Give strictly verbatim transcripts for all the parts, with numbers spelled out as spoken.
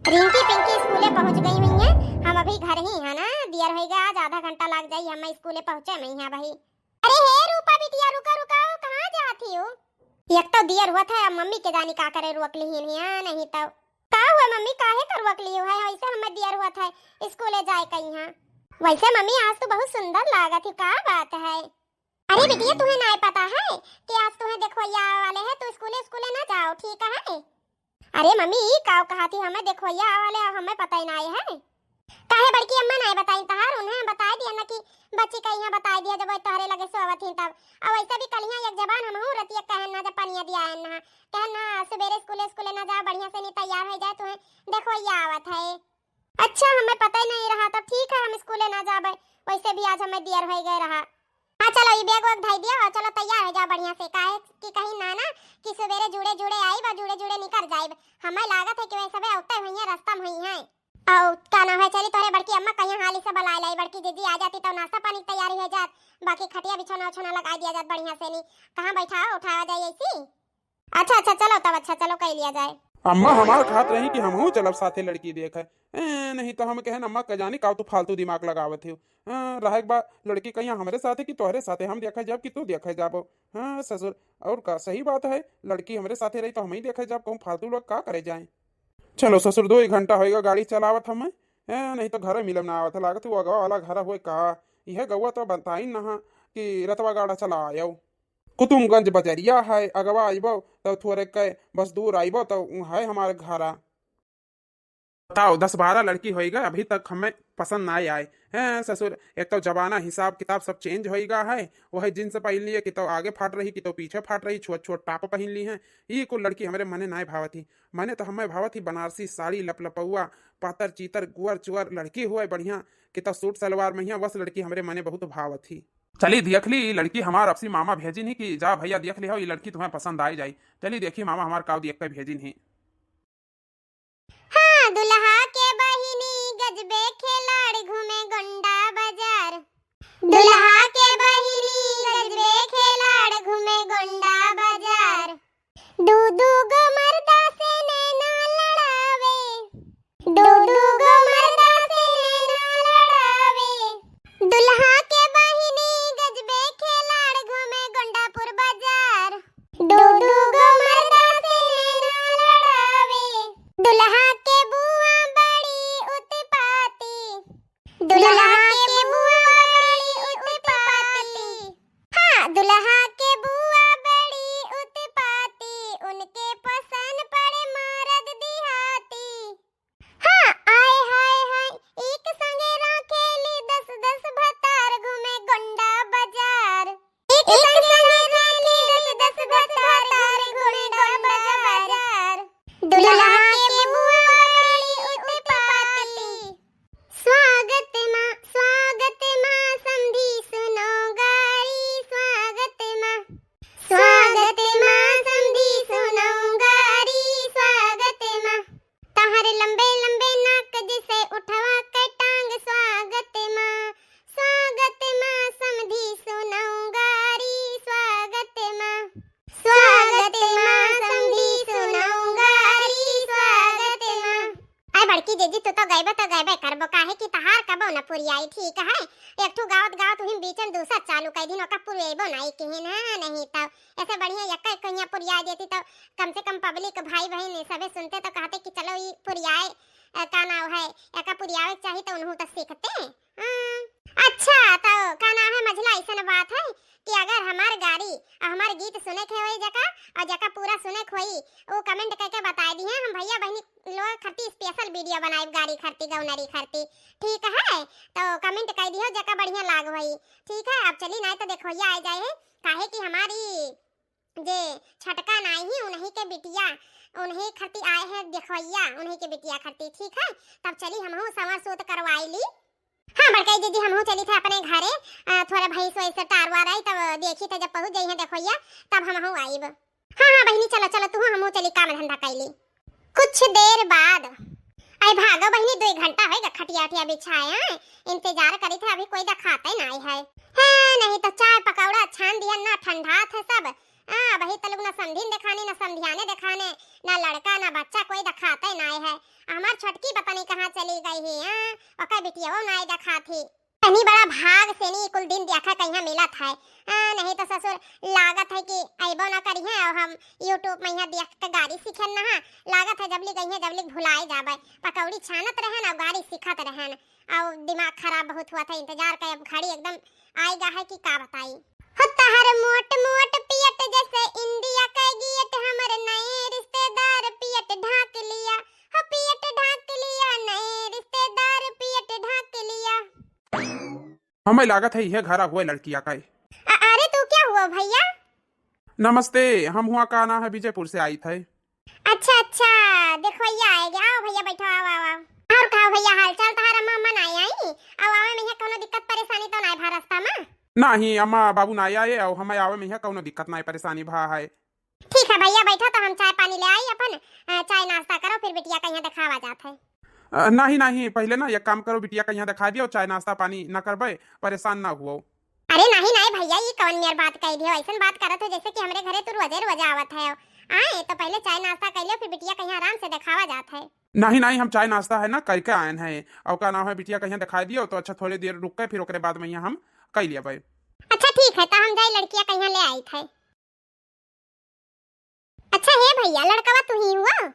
रिंकी पिंकी स्कूले पहुँच गई हुई हैं, हम अभी घर ही हैं ना, दियर होइगा, आज आधा घंटा लाग जाई हमें स्कूले पहुँचे में यहाँ भाई। अरे हे रूपा बिटिया, रुका रुका, कहाँ जात ही हो? एक तो दियर हुआ था, अब मम्मी के जानी का करे, रोक ली ही नहीं, हाँ, नहीं तो। का हुआ मम्मी, काहे कर रोक ली है? वैसे हमें दियर हुआ था स्कूले जाए का यहाँ। वैसे मम्मी, आज तो बहुत सुंदर लागत ही, का बात है? अरे बिटिया, तुम्हें नाय पता है कि आज तुम्हें देखवैया आवे वाले हैं, तो स्कूले स्कूले ना जाओ, ठीक है? अरे मम्मी, ई का कहा थी, हमें देखवैया आवे वाले, अब हमें पता ही नाय है। काहे बड़की अम्मा नाय बताई तहार? उन्हें हम बताए दिया ना कि बच्ची का यहाँ बताए दिया, जब वो तोहरे लगे सोवत ही तब। अब वैसे भी कलिया एक जबान हमहू रतिया कहन ना, जब पनिया दिया आयन ना, कहन ना सुबेरे स्कूले स्कूले ना जाओ, बढ़िया से नहीं तैयार हो जाए, तुम्हें देखवैया आवत है। अच्छा, हमें पता ही नहीं रहा, तब ठीक है, हम स्कूले ना जाबे, वैसे भी आज हमें दियर हो गए रहा। हाँ, चलो, ई बैग वैग धई दिया और चलो, तैयार हो जाओ बढ़िया से, काहे कि कहीं ना ना कि सुबेरे जुड़े जुड़े आइब और जुड़े जुड़े निकर जाइब। हमें लागत है कि वह सबे औते हुई हैं, रास्ता में हुई हैं। और का नाम है, चली तोहरे बड़की अम्मा कहीं हाली से बुलाए लाई, बड़की जीजी आ जाती तो नाश्ता पानी की तैयारी हो जात, बाकी खटिया बिछौना उछौना लगा दिया जात बढ़िया से, नहीं कहाँ बैठा उठावा जाए ऐसी। अच्छा, अच्छा, चलो तब, अच्छा, चलो, कह लिया जाए। अम्मा हमार कहत रही कि हमहू चलब साथे लड़की देखे। ए, नहीं तो हम कहन, अम्मा, का जानी का तू फालतू दिमाग लगावत हो। हाँ, रहे के बा, लड़की कहिया हमरे साथे कि तोहरे साथे, हम देखे जाब कि तू देखे जाबो। हाँ ससुर, और का, सही बात है, लड़की हमरे साथे रही तो हम ही देखे जाब, कहूँ फालतू लोग का करे जाए। चलो ससुर, दो ही घंटा होएगा गाड़ी चलावत हमें। ए, नहीं तो घरे मिलब ना आवत है, लागत है वो अगवा वाला घर होए का। यह गौवा तो बताइन ना कि रतवा गाड़ा चला आयो। कुतुमगंज बजरिया है, अगवा आइबो तो थोरे के बस दूर आइबो तो है हमारे घरा। बताओ, दस बारह लड़की होइगा, अभी तक हमें पसंद ना आए। हैं ससुर, एक तो जमाना, हिसाब किताब सब change होइगा है, वही jeans पहन लिए कि तो आगे फाट रही कि तो पीछे फाट रही, छोट छोट top पहन ली हैं। ई कुल लड़की हमरे मने नाय भावत ही। मने तो हमें भावत ही बनारसी साड़ी, लपलपौआ, पातर चीतर, गुअर चुअर लड़की हुए बढ़िया कि तो suit सलवार में हिया, वस लड़की हमरे मने बहुत भावत ही। चली देख ली, ई लड़की हमार आपसी मामा भेजिन ही कि जा भैया देख लिहो, ई लड़की तुम्हें पसंद आइ जाई। चली देखी मामा हमार काव देख के भेजिन ही। हाँ, दुल्हा के बहिनी गजबे खिलाड़ घूमे गोंडा बाजार। दुल्हा के बहिनी गजबे खिलाड़ घूमे गोंडा बाजार। दू दू गो मर्दा से नैना लड़ावे। दू दू गो मर्दा से नैना लड़ावे। दुल्हा के बहिनी गजबे खिलाड़ घूमे गोंडापुर बाजार। दू दू गो मर्दा से नैना लड़ावे। दुल्हा के बुआ बड़ी उत्पाती। दुल्हा के बुआ बड़ी उत्पाती। हाँ, दुल्हा के बुआ बड़ी उत्पाती। उनके पसंद पड़े मरद दिहाती। हाँ, आय हाय हाय, एक संगे राखेली दस दस भतार घूमे गोंडा बाजार। एक संगे राखेली दस दस भतार घूमे गोंडा बाजार। दुल्हा के बुआ बड़ी उत्पाती। स्वागत माँ, स्वागत माँ, समधी सुनो गारी, स्वागत माँ। स्वागत माँ, समधी सुनो गारी, स्वागत माँ। तहर लंबे लंबे नाक जैसे उठवा के टांग, स्वागत माँ। स्वागत माँ, समधी सुनो गारी, स्वागत माँ। स्वागत माँ, समधी सुनो गारी, स्वागत माँ। अरे बड़की जीजी, तू तो गइबे तो गइबे करबो, काहे कि तहार कबो न पुरियाई, ठीक है? एक ठो गावत गावत उही बीच में दूसर चालू कइ दिन, ओका पुरियइबो नाई किहिन, हाँ, नहीं तो ऐसे बढ़िया यक्का एक कहिया पुरिया देती तो कम से कम public भाई बहिन सबे सुनते तो कहते कि चलो ई पुरियाए, अ, का नाव है, एका पुरियावे के चाही तो उनहू तो सीखते। हाँ। अच्छा, तो का नाम है मझला, ऐसन बात है कि अगर हमार गारी और हमार गीत सुने के होई जका और जका पूरा सुने के होई, वो comment करके बताए दिहे, हम भैया बहिनी लोग खरती special video बनाइब गारी खरती, गौनरी खरती, ठीक है? तो comment कर दिहो जका बढ़िया लाग होई, ठीक है? अब चली, नाय तो देखवैया आ जाए है, काहे कि हमारी जे छटका नाई ही उन्हीं के बिटिया, उन्हीं खरती आए हैं देखवैया, उन्हीं के बिटिया खरती, ठीक है? तब चली हमहू संवर सूत करवाई ली। हाँ बड़काई दीदी, हमहू चली थे अपने घरे, अ, थोड़ा भैंस वैस टारवा रही, तब देखी थे जब पहुँच जाई है देखवैया, तब हमहू आइब। हाँ हाँ बहिनी, चलो चलो, तू हमहू चली, काम धंधा कैली। कुछ देर बाद। अरे भागो बहिनी, दो घंटा होइगा खटिया उटिया बिछाए हैं, इंतजार करी थे, अभी कोई देखाते नाई है। है नहीं तो चाय पकौड़ा छान दिया ना, ठंडा थे सब, हाँ, अबही तलुक ना समधिन देखाने, ना समधियाने देखाने, ना लड़का, ना बच्चा कोई देखाते नाय है। हमार छोटकी पता नहीं कहाँ चली गई ही, हाँ, ओकर बिटियवो नाय देखात ही। तनी बड़ा भाग से नी कुल दिन देखा कहिया मिलत है। हाँ, नहीं तो ससुर लागत है कि अइबो ना करिहे और हम YouTube में यहाँ देख के गाड़ी सीखेन ना, हाँ, लागत है जबली गई है जबली भुलाए जाबे। पकौड़ी छानत रहन और गाड़ी सीखत रहन। अउ दिमाग खराब बहुत हुआ था, इंतजार का अब घड़ी एकदम आएगा है कि का बताई। हो तहर मोट मोट पियट जैसे इंडिया का गेट, हमर नए रिश्तेदार पियट ढाक लिया, हो पियट ढाक लिया, नए रिश्तेदार पियट ढाक लिया। हमें लागत है यह घरा हुआ लड़किया का है। अ-, अरे तू क्या हुआ भैया? नमस्ते, हम हुआ का नाम है विजयपुर से आई थे। अच्छा, अच्छा, देखो ये आए गए। आओ भैया, बैठो, आओ, आओ, आओ। और कहो भैया, हाल चाल तहार अम्मा, अम्मा नाई आई? आओ, आवे में यहाँ कौनो दिक्कत परेशानी तो नाई भा रास्ता में? नहीं, अम्मा बाबू नाई आए, और हमें आवे में यहाँ कौनो दिक्कत नाई परेशानी भा है। ठीक है भैया, बैठो तो हम चाय पानी ले आई अपन, अ, चाय नाश्ता करो, फिर बिटिया का यहाँ दिखावा जात है। अ, नहीं, नहीं, पहले ना एक काम करो, बिटिया का यहाँ दिखा दियो, चाय नाश्ता पानी न करबे, परेशान ना हुओ। अरे नहीं, नहीं भैया, ई कवन मेर बात कह दियो, ऐसन बात करत हो जैसे कि हमरे घरे तू रोजे रोजे आवत है। आए तो पहले चाय नाश्ता कर लियो, फिर बिटिया कहीं आराम से देखावा जात है। नहीं, नहीं, हम चाय नाश्ता है ना करके आयन है, और का नाम है, बिटिया कहीं दिखाई दियो तो अच्छा, थोड़ी देर रुक के फिर ओकरे बाद में यहाँ हम कर लिया भाई। अच्छा ठीक है, तो हम जाई लड़किया कहीं ले आई थे। अच्छा हे भैया, लड़कवा तू ही हुआ?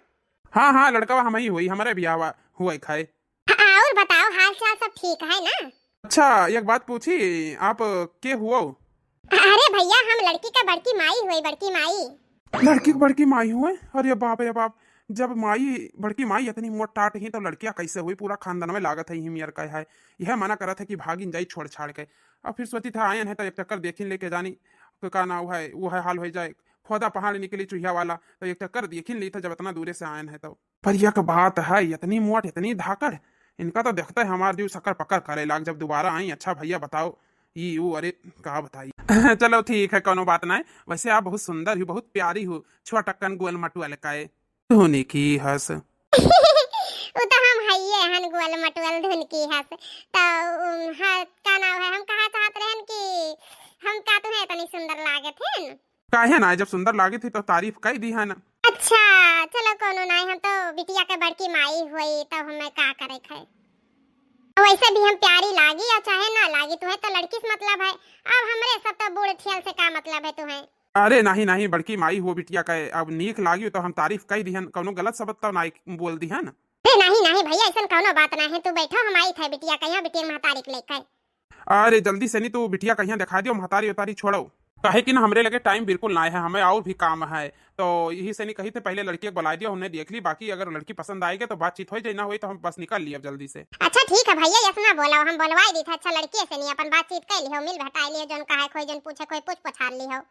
हाँ, हाँ, लड़कवा हम ही हुई, हमारे बियाह हुआ खाए। और बताओ, हाल चाल सब ठीक है ना? अच्छा, एक बात पूछी, आप के हुआ? अरे भैया, हम लड़की का बड़की माई हुई, बड़की माई। लड़की की बड़की माई हुए? अरे बाप रे बाप, जब माई, बड़की माई इतनी मोट टाट ही तो लड़किया कैसे हुई? पूरा खानदान में लागत है यही मेर का है। यह मना करत है कि भागिन जाई छोड़ छाड़ के। अब फिर सोची था आयन है तो एक चक्कर देखिन लेके जानी, तो का ना हुआ है, वो है हाल हो जाए। खोदा पहाड़ निकली चुहिया वाला, तो एक चक्कर देखिन ली था जब इतना दूरे से आयन है तो। पर यक बात है, इतनी मोट, इतनी धाकड़, इनका तो देखते ही हमार जीव सक्कर पक्कर करे लाग। जब दोबारा आई, अच्छा भैया बताओ, ई ऊ, अरे का बताई। चलो ठीक है, कोनो बात नाय। वैसे आप बहुत सुंदर हो, बहुत प्यारी हो, छोटक्कन गोल मटुअल काए। धुनी की हंस। उ तो हम हइये हन गोल मटुअल धुन की हंस। तो, उम, हाँ, का नाम है, हम कहा चाहत रहन कि हम का तुम्हें इतनी सुंदर लागत हन? काहे ना, जब सुंदर लागी थी तो तारीफ कई दी है ना। अच्छा, चलो कोनो नाई, हम तो बिटिया के बड़की माई हुई तो हमें का करे खे। वैसे भी हम प्यारी लागी या चाहे ना लागी, तुहे तो लड़की से मतलब है। अब हमरे सब तो बूढ़ ठियल से का मतलब है तुहे? अरे नहीं नहीं, बड़की माई हो बिटिया के, अब नीक लागी तो हम तारीफ कई दिहन, कौनो गलत शब्द तो नाई बोल दिहन। अरे नहीं नहीं भैया, ऐसन कौनो बात ना है, तू बैठो, हम आई थे बिटिया के यहाँ, बिटिया महतारी के लेके। अरे जल्दी से नी तू बिटिया कहिया दिखा दियो, महतारी उतारी छोड़ो, काहे कि ना हमरे लगे टाइम बिल्कुल ना है, हमें और भी काम है। तो यही से नी कही थे पहले लड़की के बुला दियो, हमने देख ली, बाकी अगर लड़की पसंद आएगी तो बातचीत हो जाए, ना होई तो हम बस निकल लिए अब जल्दी से। अच्छा ठीक है भैया, ऐसा ना बोलो, हम बोलवाई दी थे। अच्छा लड़की से नी अपन बातचीत कर लियो, मिल भेटाई लियो, जौन कहे कोई जौन पूछे कोई पूछ पछार लियो।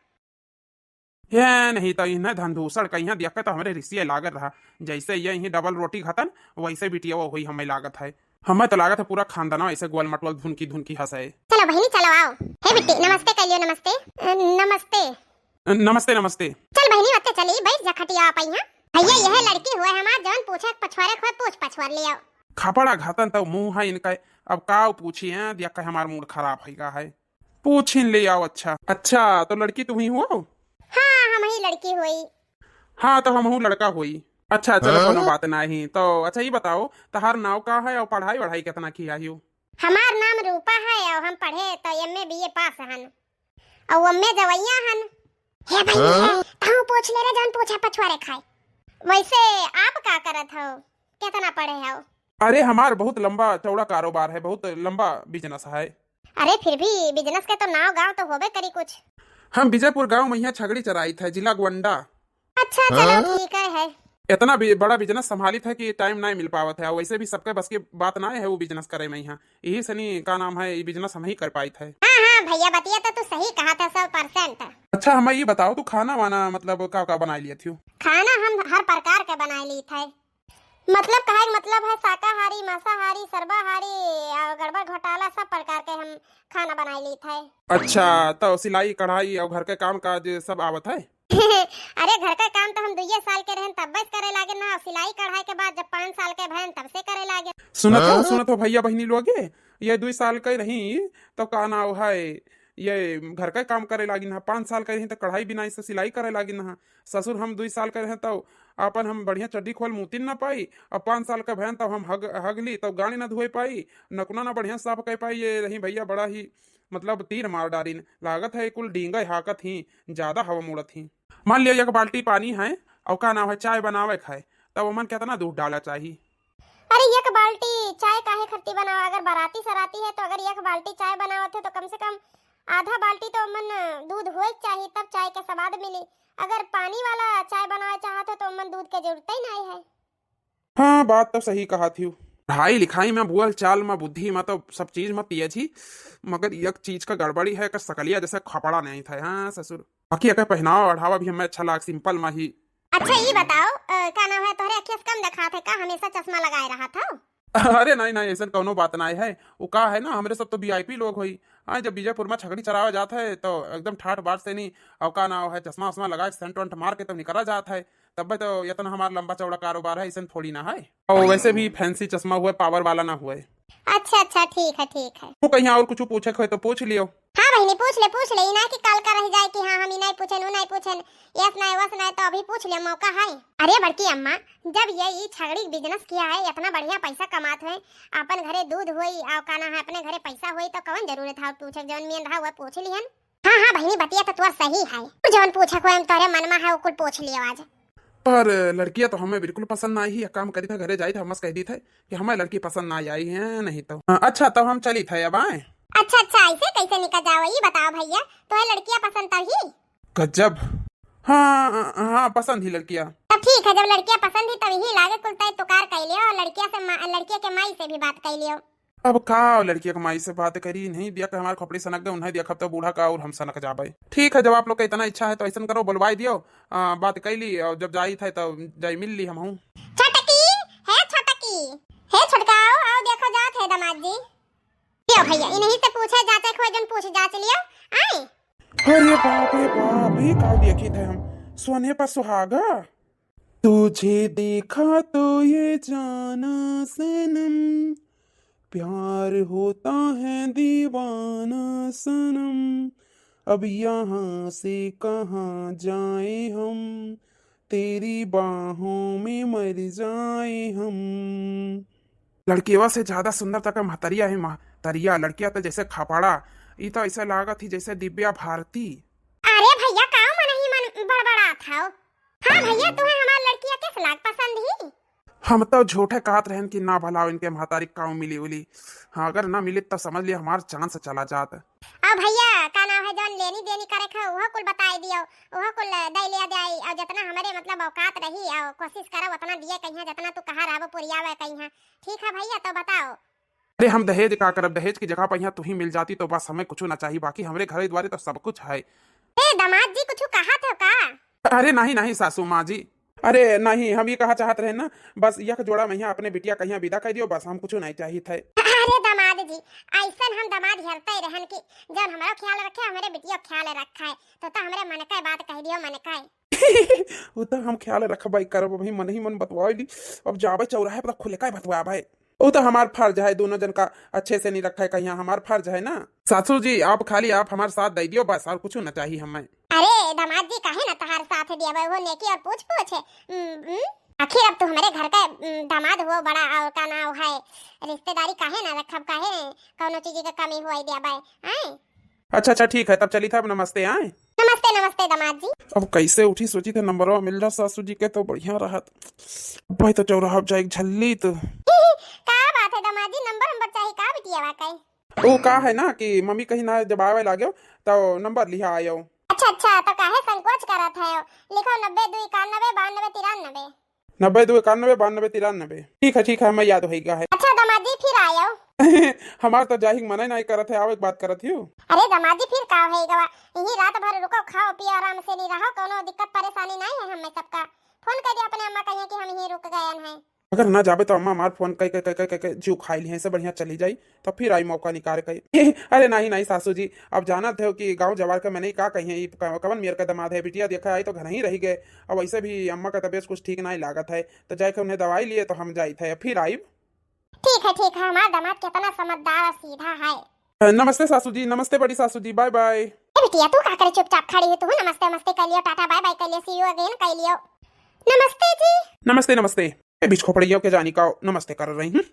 ये नहीं तो इन्हें धनदूषण कहिया देख के तो हमरे रिसिये लागत रहा, जैसे ये यहीं डबल रोटी खातन वैसे बिटिया वो हुई हमें लागत है। हमें तो लागत है पूरा खानदाना ऐसे गोल मटोल धुनकी धुनकी हंसे। चलो बहिनी चलो आओ। हे बिट्टी नमस्ते कह लियो, नमस्ते। अ, नमस्ते। अ, नमस्ते नमस्ते। चल बहिनी ओते चली बैठ जा खटिया आप यहाँ। भैया यह लड़की हुए हमार जौन पूछे पछुआरे हुए पूछ पछुआर लियो। खपड़ा घातन तो मुंह है इनका, अब का पूछी है देख के हमार मूड खराब है का है। पूछिन ले आओ। अच्छा अच्छा, तो लड़की तू ही हो? हाँ हम ही लड़की हुई। हाँ तो हम हूँ लड़का हुई। अच्छा चलो हाँ? कोनो बात नहीं। तो अच्छा ये बताओ तहार नाव का है और पढ़ाई वढ़ाई कितना किया हो? हमार नाम रूपा है और हम पढ़े तो एमए बीए पास हन और एमए जवैया हन। हे भैया हाँ? तहूँ पूछ ले रे जौन पूछे पछुआरे खाए। वैसे आप का करत हो, कितना पढ़े हो? अरे हमार बहुत लंबा चौड़ा कारोबार है, बहुत लंबा बिजनेस है। अरे फिर भी बिजनेस के तो नाव गांव तो होबे करी कुछ। हम विजयपुर गांव में यहाँ छगड़ी चराइत है, जिला गोंडा। अच्छा चलो हाँ? ठीक है, है। इतना बि-, बड़ा बिजनेस संभालित है कि टाइम नहीं मिल पावत है, और वैसे भी सबके बस की बात ना है वो बिजनेस करे में यहाँ, यही से नहीं का नाम है ये बिजनेस हम ही कर पाइत है। हाँ हाँ भैया बतिया तो तू सही कहा था सौ परसेंट। अच्छा हमें ये बताओ तू खाना वाना मतलब का का बनाई लिया थी? खाना हम हर प्रकार के बनाई ली थे। मतलब कहे के मतलब है शाकाहारी, मांसाहारी, सर्वाहारी और गड़बड़ घोटाला सब प्रकार के हम खाना बनाई ली थे। अच्छा तो सिलाई कढ़ाई और घर के काम काज सब आवत है? अरे घर का काम तो हम दुइये साल के रहन तब्बे से करे लागे ना, सिलाई कढ़ाई के बाद जब पाँच साल के भयन तब से करे लागे। सुनत हो हाँ? सुनत हो भैया बहिनी लोगे, ये दुई साल के रही तो का नाव है ये घर का काम करे लागिन हा। पाँच साल के रही तो कढ़ाई बिनाई से सिलाई करे लागिन हा। ससुर हम दुई साल के रहे तो आपन हम बढ़िया चड्डी खोल मूतिन ना पाई। अब पाँच साल के भयन तब हम हग, हग ली तब गाड़ी ना धोए पाई, नकुना ना बढ़िया साफ कर पाई। ये रही भैया बड़ा ही मतलब तीर मार डारिन। लागत है कुल डींगे हाकत ही, ज्यादा हवा मोड़त ही। मान लियो एक बाल्टी पानी है और का नाम है चाय बनावे के है, तब ओमन कितना दूध डाला चाही? अरे एक बाल्टी चाय काहे खरती बनावा? अगर बाराती सराती है तो अगर एक बाल्टी चाय बनावत है तो कम से कम आधा बाल्टी तो ओमन दूध होए के चाही, तब चाय के स्वाद मिली। अगर पानी वाला चाय बनावे चाहत हो तो ओमन दूध के जरूरत ही नहीं है। हाँ, बात तो सही कहा थी। पढ़ाई लिखाई में, बोल चाल में, बुद्धि में तो सब चीज में तेज ही, मगर एक चीज का गड़बड़ी है, एकर सकलिया जैसे खपड़ा नहीं था। हाँ ससुर, बाकी एकर पहनावा ओढ़ावा भी हमें अच्छा लाग, सिंपल में ही। अच्छा, ई बताओ, अ, का नाम है, तोहरे अखिया से कम देखात है का? हमेशा चश्मा लगाए रहत हौ? अरे नहीं, नहीं, ऐसन कौनो बात नहीं है। वो का है ना, हमरे सब तो वीआईपी लोग होई। हाँ, जब बीजापुर में छकड़ी चरावे जात है, तो एकदम ठाठ बाट से नहीं, और का नाम है, चश्मा उश्मा लगा के, सेंट वेंट मार के तब निकला जात है। तब तो इतना हमार लंबा चौड़ा कारोबार है, ऐसन थोड़ी ना है। और वैसे भी फैंसी चश्मा हुए, पावर वाला ना हुए। अच्छा, अच्छा, ठीक है, ठीक है। तू कहीं और कुछ पूछे के होए तो पूछ लियो। हाँ बहिनी, पूछ ले, पूछ ले, ई ना कि काल का रह जाए कि हाँ, हम ई नहीं पूछेन, ऊ नहीं पूछेन, यस नहीं, वस नहीं, तो अभी पूछ ले, मौका है। अरे बड़की अम्मा, जब ये ई छगड़ी के बिजनेस किया है, इतना बढ़िया पैसा कमात है, अपन घरे दूध होई, और का ना है, अपने घरे पैसा होई, तो कौन जरूरत है पूछे के? जौन मेन रहा, वह पूछ लिहन। हाँ, हाँ बहिनी, बतिया तो तोर सही है, जौन पूछे के होए, हम तोरे मन में है, वो कुल पूछ लियो आज। पर लड़किया तो हमें बिल्कुल पसंद ना आई है। एक काम करी था, घरे जाई था, हम कह दी था कि हमें लड़की पसंद ना आई है, नहीं तो। हाँ, अच्छा, तब हम चली थे, अब आए। अच्छा, अच्छा, ऐसे कैसे निकल जाओ, ये बताओ भैया, तो है लड़कियां पसंद तब ही? गजब। हाँ, हाँ, पसंद ही लड़कियां। तब ठीक है, जब लड़कियां पसंद ही तब यही लागे कुल तय तुकार कर लियो, और लड़किया से मा-, लड़किया के माई से भी बात कर लियो। अब का लड़किया के माई से बात करी, नहीं दिया कि हमारे खोपड़ी सनक गए, उन्हें दिया खब तो बूढ़ा का और हम सनक जाबे। ठीक है, जब आप लोग का इतना इच्छा है तो ऐसा करो, बुलवाई दियो, आ, बात कर ली, और जब जाई थे तो जाई मिल ली हम हूँ। छोटकी, हे छोटकी, हे छोटका, आओ, आओ, देखो जात है दामाद जी। लियो भैया, इन्हीं से पूछे जाचे खोए जन पूछ जाच लियो। आए। अरे बाप रे बाप, ये का देखी थे हम, सोने पर सुहागा। तुझे देखा तो ये जाना सनम, प्यार होता है दीवाना सनम, अब यहाँ से कहाँ जाए हम, तेरी बाहों में मर जाए हम। लड़कियवा से ज्यादा सुंदर तक महतरिया है, महतरिया। लड़किया तो जैसे खपड़ा, ई तो ऐसे लागत ही जैसे दिव्या भारती। अरे भैया, काव मन ही मन बड़बड़ात हौ? हाँ भैया, तुहे हमार लड़किया किस लाग पसंद ही? हम तो झूठे कहत रहन कि ना भला इनके महतारी काव मिली उली। हाँ, अगर ना मिली तो समझ लिया हमार चांस चला जात। अब भैया, का नाम है, जौन लेनी देनी करे खा, उहो कुल बताई दियो, उहो कुल दे लिया जाई, और जितना हमारे मतलब औकात रही, और कोशिश करब उतना दिए कहिया, जितना तू कहा रहबो पुरियावे कहिया। ठीक है भैया, तो बताओ। अरे हम दहेज का करब, दहेज की जगह पर यहाँ तू ही मिल जाती तो बस हमें कुछ ना चाहिए, बाकी हमरे घर द्वारे तो सब कुछ है। ए दामाद जी, कुछ कहा थे का? अरे नहीं नहीं सासू माँ जी, अरे नहीं, हम ये कहा चाहत रहे ना, बस यह जोड़ा में यहाँ अपने बिटिया कहिया विदा कर दियो, बस हम कुछ नहीं चाहिए थे। अरे दामाद जी, ऐसन हम दामाद हेरते रहन कि जौन हमारो ख्याल रखे, हमारे बिटिया ख्याल रखा है, तो, तो हमरे मन का बात कह दियो, मन का। वो तो हम ख्याल रखबे करब, अभी मन ही मन बतवा ली। अब जाबे चौराहे पर खुले का बतवाबे। वो तो हमार फर्ज है, दोनों जन का अच्छे से नहीं रखा है कहीं, हमार फर्ज है ना। सासू जी, आप खाली आप हमार साथ दे दियो बस, और कुछ ना चाहिए हमें। अरे दामाद जी, काहे ना तहार साथ दिया वो नेकी और पूछ पूछ है। हम्म, हम्म। आखिर अब तू हमारे घर का, हम्म, दामाद हुआ बड़ा, और का नाम है, रिश्तेदारी काहे ना रखब, काहे कौनो चीज का कमी हुआ दिया बाय, हैं? अच्छा अच्छा, ठीक है, तब चली था, अब नमस्ते, आए। नमस्ते नमस्ते दामाद जी। अब कैसे उठी, सोची थे नंबरवा मिल जा सासू जी के तो बढ़िया रहत। भाई तो चौराहा जाए झल्ली तो। का बात है दामाद जी, नंबर नंबर चाही का बिटिया वा के? वो का है ना कि मम्मी कहीं ना जब आवे लाग्यो तो नंबर लिहा आयो। अच्छा अच्छा, तो काहे संकोच करत है? लिखो नब्बे दो इक्यानबे बानबे तिरानबे। नब्बे दो इक्यानबे बानबे तिरानबे। ठीक है ठीक है, हमें याद हो गया है। अच्छा दामाद जी, फिर आयो। हमार तो जाहिक मना नहीं करत है, आवे के बात करत हियो। अरे दामाद जी, फिर का है गवा, यही रात भर रुको, खाओ पियो, आराम से नहीं रहो, कोनो दिक्कत परेशानी नहीं है हमें सबका। फोन कर दियो अपने अम्मा कहिए कि हम यहीं रुक गए हैं। अगर ना जाबे तो अम्मा हमार फोन कई कई कई कई कई कई जीव खाई ली है, से बढ़िया चली जाई, तब फिर आई मौका निकाल के। अरे नहीं नहीं सासू जी, अब जानत हो कि गांव जवार का मैंने का कही है, ई क-, कवन मेर का दामाद है, बिटिया देखा आई तो घर ही रह गए। अब वैसे भी अम्मा का तबीयत कुछ ठीक नहीं लागत है, तो जाके उन्हें दवाई लिए तो हम जाइत है, फिर आइब। ठीक है ठीक है, हमार दामाद कितना समझदार और सीधा है। नमस्ते सासू जी, नमस्ते बड़ी सासू जी, bye bye। ए बिटिया, तू का करे चुपचाप खड़ी है? तू नमस्ते नमस्ते कइ लियो, टाटा bye bye कइ लियो, see you again कइ लियो। नमस्ते जी। नमस्ते नमस्ते। ए बिच खोपड़िया के जानी का नमस्ते कर रही हूँ।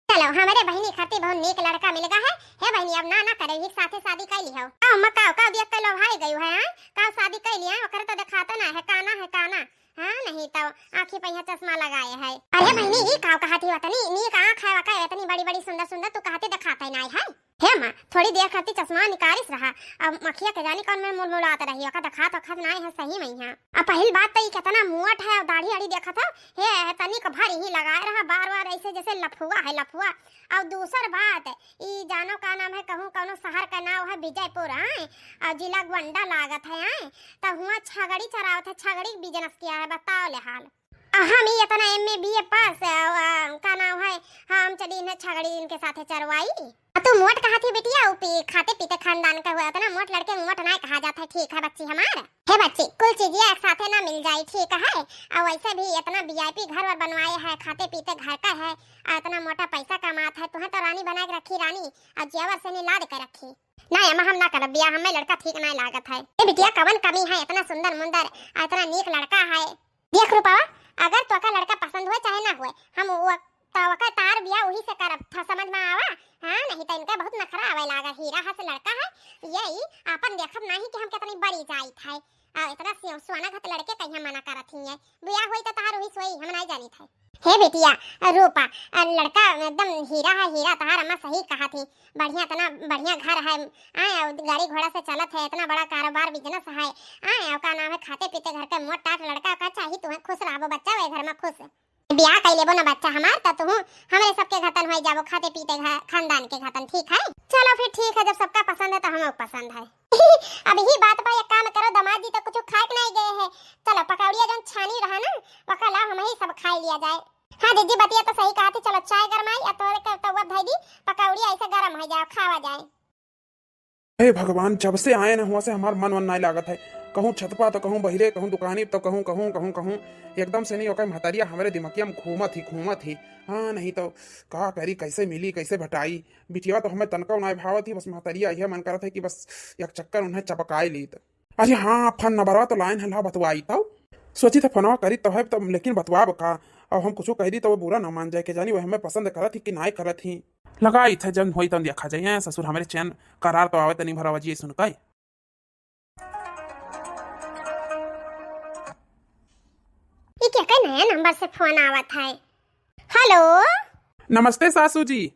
चलो, हमरे बहिनी खातिर बहुत नीक लड़का मिल गा है। हे बहिनी, अब ना ना करे, ही साथे शादी कइ लिहो। का अम्मा, का का देख के लोभाई गयू है, हाँ? का शादी कइ लिया, ओकरे तो देखाते ना है, काना है काना। हाँ, नहीं तो आँखी पे यहाँ चश्मा लगाए है। अरे बहिनी, ई का कहत ही, इतनी नीक आँख है ओकर, इतनी बड़ी बड़ी सुंदर सुंदर, तू कहते देखाते नहीं है। हे माँ, थोड़ी देर खातिर चश्मा निकारिस रहा, अब अँखिया के जानी कौन में मुलमुलात रही, ओका देखात ओखात नाय है सही में यहाँ। अब पहिल बात तो ई कितना मोट है, दाढ़ी आढ़ी देखत हो, हे तनिक भर ही लगाए रहा, बार बार ऐसे जैसे लफुआ है लफुआ। और दूसर बात, ई जानो का नाम है, कहूँ कौनो शहर का नाम है विजयपुर, आए, और जिला गोंडा लागत है, आए, तो हुआँ छगड़ी चरावत है, छगड़ी के business किया है, बताओ ले हाल। आ, हम ही इतना M A B A पास, आ, आ, का नाम है, हम चली इन्हें छगड़ी इनके साथे चरवाई। आ, तू मोट कहत ही बिटिया, ऊ पी-, खाते पीते खानदान का हुआ, इतना मोट लड़के मोट नाय कहा जात है, ठीक है बच्ची हमार। हे बच्ची, कुल चीजिया एक साथे ना मिल जाई, ठीक है? और वैसे भी इतना V I P घर वर बनवाए है, खाते पीते घर का है, और इतना मोटा पैसा कमात है, तुहें तो रानी बना के रखी रानी, और जेवर से नी लाद के रखी। ना अम्मा, हम ना करब बियाह, हमें लड़का ठीक नाय लागत है। ए बिटिया, कवन कमी है, इतना सुंदर मुंदर, और इतना नीक लड़का है। देख रूपावा, अगर तोका लड़का पसंद हुए चाहे ना हुए, हम वो, तो ओकर तार बियाह वही से करब, था समझ में आवा? हाँ, नहीं तो इनका बहुत नखरा आवे लागा। हीरा हस लड़का है, ये ई आपन देखत नहीं कि हम कितनी बड़ी जाइत है। आ, इतना सो-, सोना घत लड़के कहीं मना करत ही है। बियाह होई तो तार वही सोई, हम नहीं जानित है। हे बिटिया, रूपा, आ, लड़का एकदम हीरा है, हीरा, तहार अम्मा सही कहा थी। बढ़िया, इतना बढ़िया घर है, आए, और गाड़ी घोड़ा से चलत है, इतना बड़ा कारोबार business है, आए, और का नाम है, खाते पीते घर के मोट टाट लड़का का चाही, तुम्हें खुश रहबो बच्चा, वही घर में खुश। बियाह कइ लेबो ना बच्चा हमार, त तुहू हमरे सबके घतन होइ जाबो, खाते पीते घ-, खानदान के घतन, ठीक है? चलो फिर ठीक है, जब सबका पसंद है तो हमहू पसंद है। अब यही बात पर एक काम करो, दामाद जी तो कुछ खाए के नहीं गए हैं, चलो पकौड़िया जौन छानी रहा ना, ओका लाओ, हम ही सब खाए लिया जाए। हाँ जीजी, बतिया तो सही कहा थी, चलो चाय गरमाई, या तोरे के तवा धई दी, पकौड़िया ऐसे गरम हो जाओ, खावा जाए। हे भगवान, जब से आए न हुआ से हमार मन वन नाय लागत है। कहूँ छत पा तो कहूँ बहिरे, कहूँ दुकानी तो कहूँ, कहूँ, कहूँ, कहूँ। एकदम से नहीं ओकर महतरिया हमरे दिमकिया में घूमत ही, घूमत ही। हाँ, नहीं तो का करी, कैसे मिली, कैसे भटाई। बिटिया तो हमें तनका नाय भावत ही, बस महतरिया यह मन करत है कि बस एक चक्कर उन्हें चपकाए लीत। अरे हाँ, फोन नंबरवा तो लाइन है, ला बतवाई तब। सोची था फोनवा करी तो है तब, लेकिन बतवाब का? अब हम कुछ कह दी तो वो बुरा ना मान जाए, के जानी वो हमें पसंद करत ही कि नाय करत ही। लगाई था जब होई तब देखा जाए। हैं, ससुर हमरे चैन करार तो आवे तनी भरावा जी सुन के। ई के, के नया नंबर से फोन आवत है? हेलो। नमस्ते सासू जी।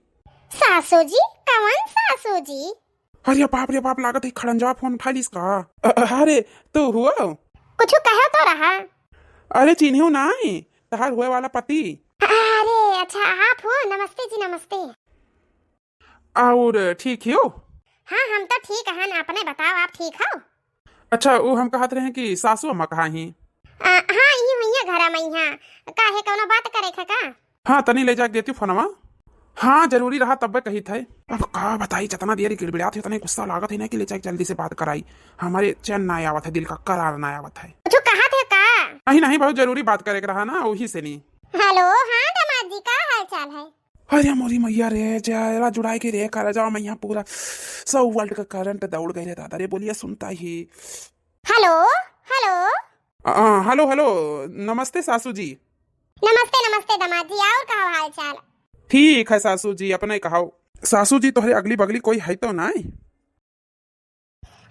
सासू जी? कवन सासू जी? अरे बाप रे बाप, लागत है खड़ंजवा फोन उठा लीस का? अ-, अ-, अरे, तू हुआ? कुछ कहे तो रहा। अरे चिन्हियो नाई, तहार हुए वाला पति। अरे अच्छा, आप हो? नमस्ते जी, नमस्ते। और ठीक हो? हाँ, हम तो ठीक हन, अपने बताओ, आप ठीक हो? अच्छा, वो हम कहत रहे कि सासू अम्मा कहाँ ही? आ, हाँ, ई हुई है घरा में, यहाँ। का है, कौनो बात करे खे का? हाँ, तनी ले जाके देती फोनवा। हाँ, जरूरी रहा तब्बे कही थे। अब का बताई, जितना देर गिड़बिड़ात है, उतने गुस्सा लागत है ना कि ले जाके जल्दी से बात कराई। हमारे चैन ना आवत है, दिल का करार ना आवत है। कुछ कहा थे का? नहीं, नहीं, बहुत जरूरी बात करे के रहा ना, वही से नहीं। हेलो, हाँ दामाद जी, का हाल चाल है? अरे मोरी मैया रे, जरा जुड़ाई के रे, कर जाओ मैया, पूरा सौ वोल्ट का करंट दौड़ गए रे दादा रे, बोलिए सुनता ही। Hello, hello. आ, हेलो, हेलो, नमस्ते सासू जी। नमस्ते, नमस्ते दामाद जी, और का हाल चाल? ठीक है सासू जी, अपने कहाओ। सासू जी, तोहरे अगली बगली कोई है तो नाय?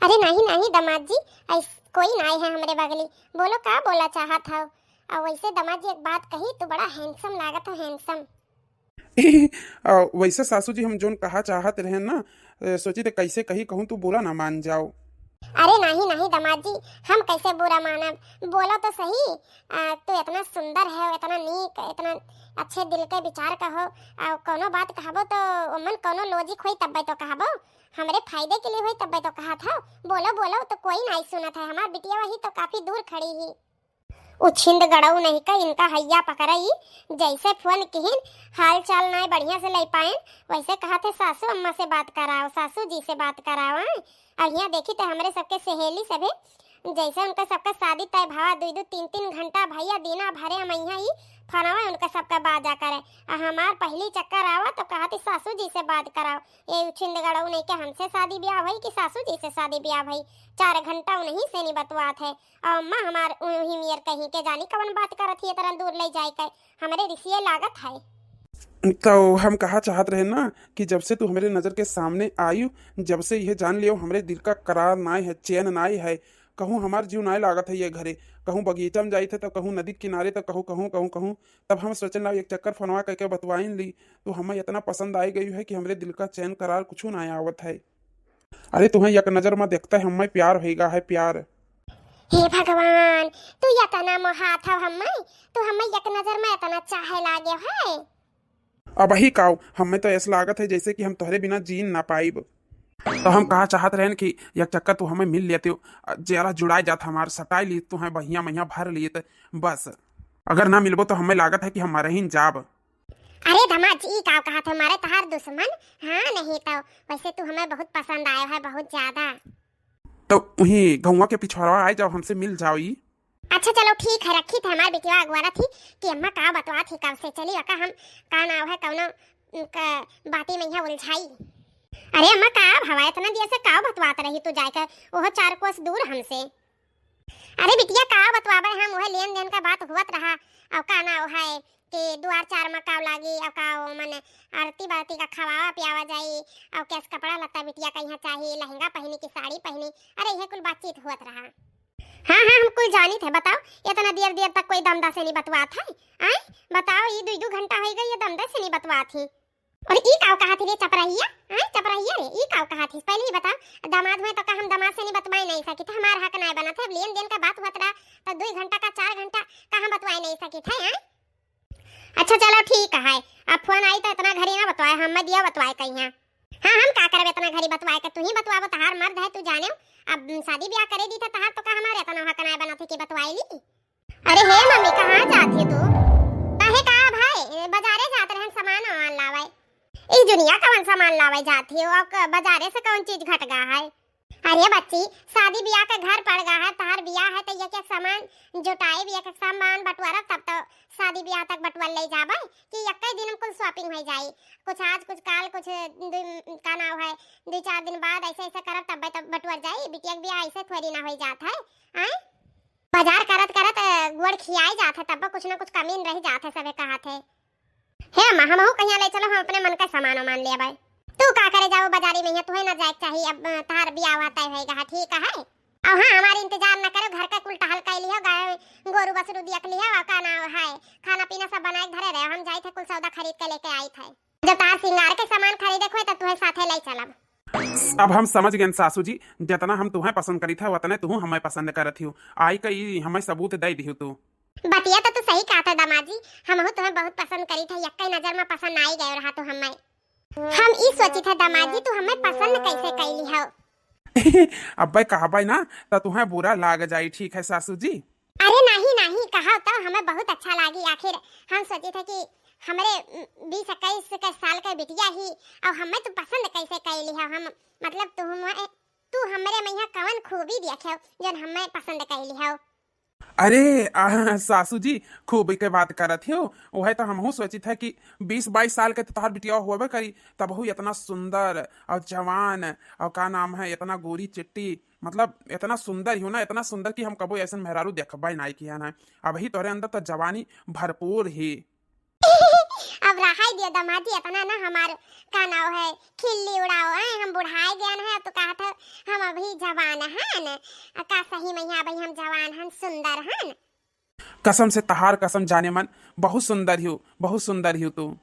अरे नहीं, नहीं दामाद जी, ऐस-, कोई नाय है हमरे बगली। बोलो, का बोला चाहत हो? और वैसे दामाद जी, एक बात कही, तू बड़ा handsome लागत हो, handsome। आ, वैसे सासू जी, हम जोन कहा चाहत रहे ना, ए, सोची तो कैसे कही, कहूँ तू बुरा ना मान जाओ। अरे नहीं, नहीं दामाद जी, हम कैसे बुरा मानब? बोलो तो सही, आ, तू इतना सुंदर है, इतना नीक, इतना अच्छे दिल के विचार का हो, आ, कोनो बात कहबो तो ओमन कोनो logic होई तब्बे तो कहबो, हमरे फायदे के लिए होई तब्बे तो कहत हो। बोलो, बोलो, तो कोई नहीं सुनत है, हमार बिटिया वही तो काफी दूर खड़ी ही। उ छिंद गड़ऊ नहीं का इनका हैया पकड़ई, जैसे फोन किहिन, हाल चाल नाय बढ़िया से ले पाएन, वैसे कहा थे, "सासू अम्मा से बात कराओ, सासू जी से बात कराओ, हैं?" और यहाँ देखी तो हमरे सबके सहेली सभे, जैसे उनका सबका शादी तय भावा, दुई दु तीन तीन घंटा भैया दिना भरे हम यहाँ ही फोनवा उनका सबका बाजा करे। आ हमार पहली चक्कर आवा तो कहती सासू जी से बात कराओ। ये उछिंद गड़ऊ नहीं के हमसे शादी ब्याह भई कि सासू जी से शादी ब्याह भई? चार घंटा उन्हीं से नहीं बतवात है। और अम्मा हमार उही मेर कहीं के जानी कवन बात करत ही, इतना दूर ले जाए के हमरे रिसिये लागत है। तो हम कहा चाहत रहे ना कि जब से तू हमरे नजर के सामने आयु, जब से यह जान लियो हमरे दिल का करार नाय है, चैन नाय है। कहूँ हमार जीव नाय लागत है ये घरे, कहूँ बगीचा में जाइत है तो कहूँ नदी किनारे तो कहूँ, कहूँ, कहूँ, कहूँ। तब हम सोचन लाओ एक चक्कर फोनवा करके बतवाइन ली। तू हमें इतना पसंद आए गई है कि हमरे दिल का चैन करार कुछ नाय आवत है। अरे तुहें एक नजर में देखते हमें प्यार होइगा है, प्यार। हे भगवान, तू इतना मोहात हव हमें, तू हमें एक नजर में इतना चाहे लागे है। अबही काव, हमें तो ऐसा लागत है जैसे कि हम तोहरे बिना जी ना पाइब। तो हम कहा चाहत रहन कि एक चक्कर तू हमें मिल लेते हो, जरा जुड़ाए जात हमार, सटाई ली तुहें बहिया मैया भर लिए तो बस। अगर ना मिलबो तो हमें लागत है कि हम मर ही जाब। अरे दमाद जी, ई का कहत है, मारे तहार दुश्मन? हाँ, नहीं तो वैसे तू हमें बहुत पसंद आयो है, बहुत ज्यादा। तो वही गौवा के पिछवाड़वा आए जाओ, हमसे मिल जाओ ई। अच्छा चलो ठीक है, रखी थे हमार बिटिया अगवारा थी कि अम्मा का बतवा थी कब से, चली अका हम का नाव है कौनो क-, बाती में यहाँ उलझाई। अरे अम्मा का भवा, इतना दिया से का बतवात रही तू जाए के, ओहो चार कोस दूर हमसे। अरे बिटिया, का बतवाबे हम, उहे लेन देन का बात हुवत रहा। अब का नाव है कि दुआर चार मा का लागी, अब का ओ मने आरती बारती का खवावा पियावा जाई, अब कैस कपड़ा लत्ता बिटिया का यहाँ चाही, लहंगा पहिनी कि साड़ी पहिनी, अरे इहे कुल बातचीत हुवत रहा। हाँ हाँ, हम कुल जानित है। बताओ, इतना देर देर तक कोई दमदा से नहीं बतवात है, आय? बताओ, ई दुई दू घंटा होई गई, ये दमदा से नहीं बतवात ही। और ई काव कहा थी रे चपराहिया? हैं चपराहिया रे, ई काव कहा थी? पहले ही बताओ, दामाद हुए तो का हम दामाद से नहीं बतवाए नहीं सकी थे? हमार हक नहीं बनत है। अब लेन देन का बात हुआ तरा तो दुई घंटा का चार घंटा का हम बतवाए नहीं सकी थे, हैं? अच्छा चलो ठीक है, अब फोन आई तो इतना घड़ी ना बतवाए, हम मैं दिया बतवाए कहीं हैं। हाँ, हम का करब इतना घड़ी बतवाए के, तू ही बतवाबो, तहार मर्द है, तू जाने। अब शादी ब्याह करे दी था तहार, तो का हमारे इतना हक नहीं बनत है कि बतवाए ली? अरे हे मम्मी, कहाँ जात ही तू? काहे का भाई, बाजारे जात रहन सामान वामान लावे। ई दुनिया कवन सामान लावे जात ही, और क-, बाजारे से कौन चीज घट गा है? अरे बच्ची, शादी ब्याह के घर पड़ गा है, तहार ब्याह है तो एक एक सामान जुटाए, एक एक सामान बटवारब, तब तो शादी ब्याह तक बटवर ले जाबे कि एक ही दिन में कुल shopping हो जाई। कुछ आज, कुछ काल, कुछ दु-, का नाव है, दो चार दिन बाद ऐसे ऐसे करब, तब तब बटवर जाई। बिटिया के ब्याह ऐसे थोड़ी ना हो जात है, आय? बाजार करत करत, अ, गोड़ खियाई जात है, तब कुछ ना कुछ कमी रह जात है, सबे कहत है। हे अम्मा, हमहू कहिया ले चलो, हम अपने मन का सामान वामान ले आवे। तू का करे जाओ बाजारी में, यहाँ तुहे ना जाए के चाहिए, अब, अ, तहार बियाह हुआ तय होएगा है, ठीक है। और हाँ, हमारे इंतजार न करो, घर का कुल टहल कर लियो, गाय गोरू बसरू देख लियो, और का नाव है, खाना पीना सब बनाए के धरे रहे, हम जाए थे कुल सौदा खरीद के लेके आई थे। जब तहार सिंगार के सामान खरीदे के होए, तब तुहे साथे ले चलब। अब हम समझ गए सासू जी, जितना हम तुहें पसंद करी थे, उतने तुहू हमें पसंद करत हियो। आई का ई हमें सबूत दे दियो तू। बतिया तो तू सही कहा था दामाद जी, हमहू तुहें बहुत पसंद करी थे, यक्के नजर में पसंद आई गए रहा तू हमें। हम ई सोची थे दामाद जी, तू हमें पसंद कैसे कैली हो? अब्बे कहबे ना, तो तुहें बुरा लाग जाई, ठीक है सासू जी? अरे नहीं, नहीं, कहा तो हमें बहुत अच्छा लागी। आखिर हम सोचे थे कि हमरे, उम, बीस इक्कीस के साल के बिटिया ही, और हमें तू पसंद कैसे कैली है? हम, मतलब, तू हम, तू हमरे में यहाँ कवन खूबी देखे हो, जौन हमें पसंद कैली हो? अरे, आ, सासू जी, खूबी के बात करत हो, वह तो हमहू सोची थे कि बीस बाईस साल के तो तोहार बिटिया होबे करी, तबहू इतना सुंदर और जवान और का नाम है, इतना गोरी चिट्टी, मतलब, इतना सुंदर ही हो ना, इतना सुंदर कि हम कबो ऐसन मेहरारू देखबे नाई किया ना। अबही तोरे अंदर तो जवानी भरपूर ही। अब रहाई दियो दामाद जी, इतना ना हमार का नाव है, खिल्ली उड़ाओ, हैं? हम बुढ़ाए गए हैं, अब तो कहत है हम अभी जवान हैं। का सही में यहाँ अभी हम जवान हैं, सुंदर हैं। कसम से तहार कसम जाने मन, बहुत सुंदर ही हो, बहुत सुंदर ही हो तू।